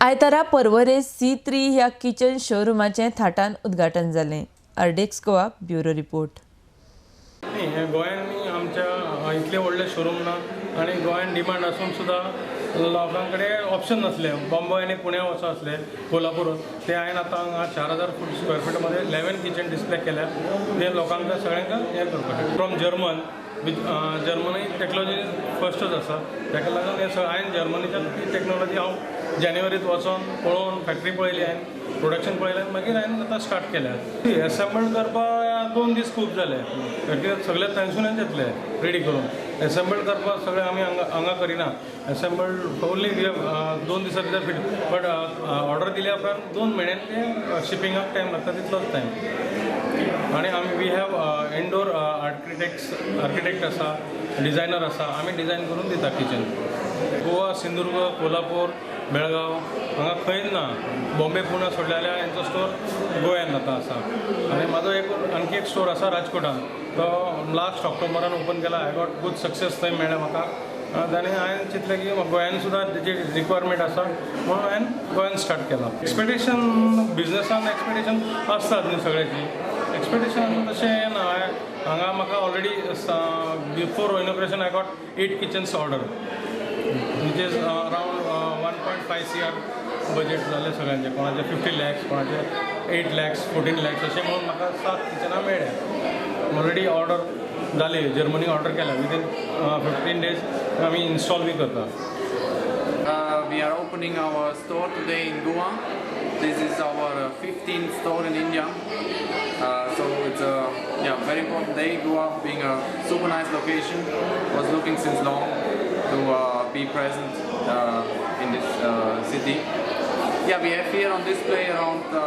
आयतारा पर्वरे C3 ह्या किचन शोरुमाचें थाटान उद्घाटन जालें. आर्डेक्स गोवा, ब्युरो रिपोर्ट. न्ही, हें गोंयांनी आमच्या इतलें व्हडलें शोरूम ना आनी गोंयान डिमांड आसून सुद्दां लोकां कडेन ऑप्शन नासलें. बॉम्बे आनी पुण्या वचो आसलें, कोल्हापूर. ते हांवें आतां हांगा 4000 फूट स्क्वेअर फिटमध्ये 11 किचन डिस्प्ले केल्या. ते लोकांक सगळ्यांक हें करपाक from German with Germany technology फर्स्टच आसा. ताका लागून हें सगळें हांवें जर्मनीच्यान ती टॅक्नोलॉजी हांव जानेवारीत वचोन पळोवन, फॅक्टरी पळयली हांवें, प्रोडक्शन पळयलें आनी मागीर हांवें आतां स्टार्ट केल्या. एसेंबल करपाक 2 दीस खूब जाले. फॅक्टरी सगळे थंयसुनूच येतले रेडी करून. एसेंबल करपाक सगळें आमी हांगा हांगा करिना एसेंबल. ओन्ली 2 दिसां भितर फिट, बट ऑर्डर दिल्या उपरांत 2 म्हयन्यान ते शिपिंगाक टायम लागता, तितलोच टायम. आनी आमी we have indoor architects, architect आसा, डिझायनर आसा. आमी डिझायन करून दिता किचन. गोवा, सिंधुदुर्ग, कोल्हापूर, बेळगांव हांगा खंयच ना. बॉम्बे, पुणा सोडले जाल्यार हेंचो स्टोर गोंयान आतां आसा. आनी म्हाजो एक आणखी एक स्टोर आसा राजकोटान. तो लास्ट ऑक्टोबरान ओपन केला. I got good success थंय मेळ्ळें म्हाका आनी हांवें चिंतलें की गोंयान सुद्दां तेजी रिक्वायरमेंट आसा म्हणून हांवें गोंयान स्टार्ट केला. एक्सपेक्टेशन, बिजनसान एक्सपेक्टेशन आसतात न्हू सगळ्याची. एक्सपेक्टेशन तशें ना. हांगा म्हाका already before inauguration I got eight kitchens order, which is around 1.5 CR budget जालें सगळ्यांचे. कोणाचे 50 लॅक्स, कोणाचे 8 लॅक्स, 14 लॅक्स अशें म्हणून म्हाका सात किचनां मेळ्ळ्या. ऑलरेडी ऑर्डर जाली. जर्मनी ऑर्डर केल्या. विदीन 15 डेज आमी इन्स्टॉल बी करता. We are opening our store today in Goa. This is our 15th store in India. So it's a, yeah, very important day. Goa being a super nice location, was looking since long to be present in this city. Yeah, we have here on display around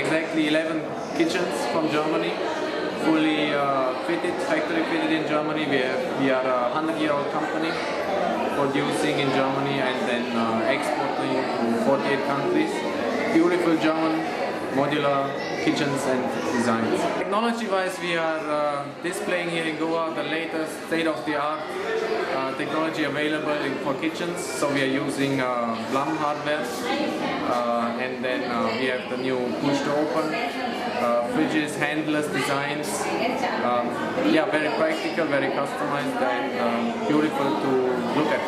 exactly 11 kitchens from Germany, fully fitted, factory fitted in Germany. We are a 100-year-old company producing in Germany and then exporting to 48 countries. Beautiful German modular kitchens and designs. Technology-wise, we are displaying here in Goa the latest state-of-the-art technology available for kitchens. So we are using Blum hardware, and then we have the new push to open fridges, handless designs. Yeah, very practical, very customized, and beautiful to look at.